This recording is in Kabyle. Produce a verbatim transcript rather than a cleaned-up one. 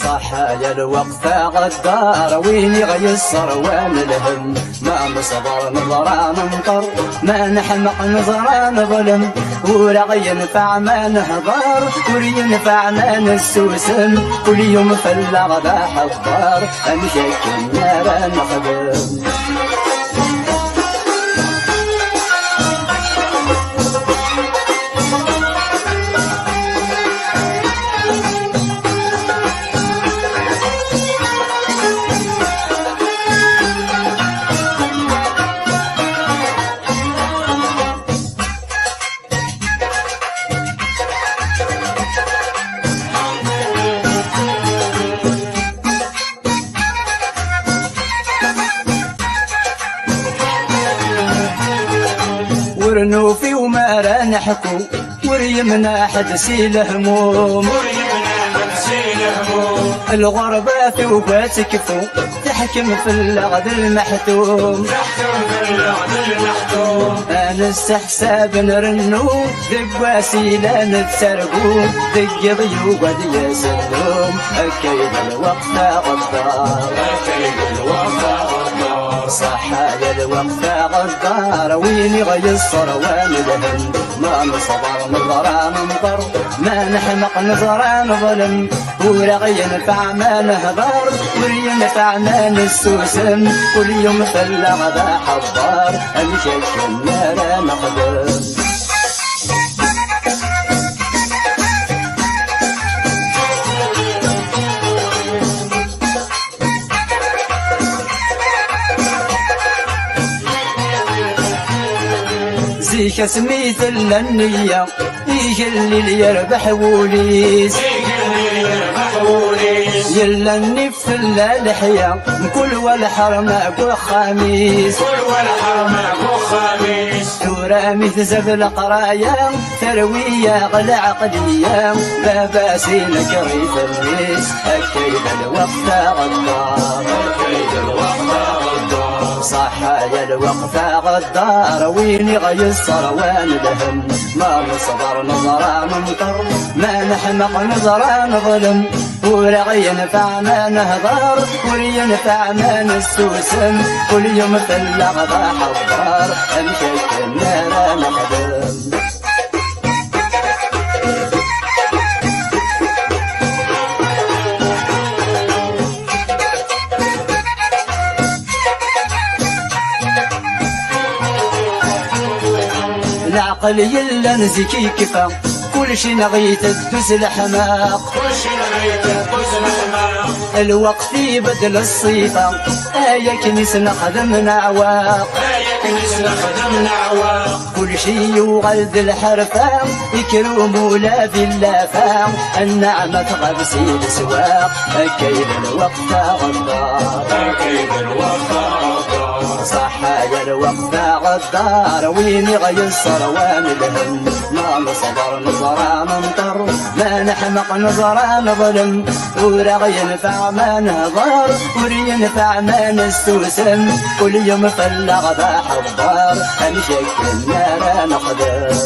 Ṣaḥḥa ya lweqt aɣeddar, win i ɣ-yesserwan lhemm. Ma neṣber neẓra nenṭer, ma neḥmeq neẓra neḍlem. Ur aɣ-yenfeɛ ma nehḍer, ur yenfeɛ ma nessusem. Kul yum fell-aɣ d aḥebbar, amek akken ara nexdem? Ur nufi umi ara neḥku, ur yemneɛ ḥedd si lehmum. Ur yemneɛ ḥedd si lehmum. Lɣerba tugi ad tekfu, teḥkem fell-aɣ d lmeḥtum. Teḥkem fell-aɣ d lmeḥtum. Ad nesseḥsab nrennu, deg wass ilan ttargu, deg yiḍ yugi ad yas nnum. Akka i d lweqt aɣeddar. Akka i d lweqt aɣeddar. Ṣaḥḥa ya lweqt aɣeddar, win i ɣ-yesserwan lhemm. Ma neṣber neẓra nenṭer, ma neḥmeq neẓra neḍlem. Ur aɣ-yenfeɛ ma nehḍer, ur yenfeɛ ma nessusem. Kul yum fell-aɣ d aḥebbar, amek akken ara nexdem? Zik asmi tella nniya, igellil yerbeḥ wul-is. Igellil yerbeḥ wul-is. Yella nnif tella leḥya, mkul wa lḥerma deg uxxam-is. Mkul wa lḥerma deg uxxam-is. Tura mi tzad leqraya, terwi-yaɣ lɛeqliya, baba-s inker-it mmi-s. Akka i d lweqt aɣeddar. Akka i d lweqt aɣeddar. Ṣaḥḥa ya lweqt aɣeddar, win i ɣ-yesserwan lhemm. Ma neṣber neẓra nenṭer, ma neḥmeq neẓra neḍlem. Ur aɣ-yenfeɛ ma nehḍer, ur yenfeɛ ma nessusem. Kul yum fell-aɣ d aḥebbar, amek akken ara nexdem? Leɛqel yellan zik ikfa, kulci neɣ iteddu s leḥmaq. Kulci neɣ iteddu s leḥmaq. Lweqt ibeddel ṣṣifa, ay akken i s-nexdem neɛweq. Ay akken i s-nexdem neɛweq. Kulci yuɣal d lḥerfa, ikker umulab illafa, nneɛma tɣab si leswaq. Akka i d lweqt aɣeddar. Akka i d lweqt aɣeddar. Ṣaḥḥa ya lweqt aɣeddar, win i ɣ-yesserwan lhemm. Ma neṣber neẓra nenṭer, ma neḥmeq neẓra neḍlem. Ur aɣ-yenfeɛ ma nehḍer, ur yenfeɛ ma nessusem. Kul yum fell-aɣ d aḥebbar, amek akken ara nexdem?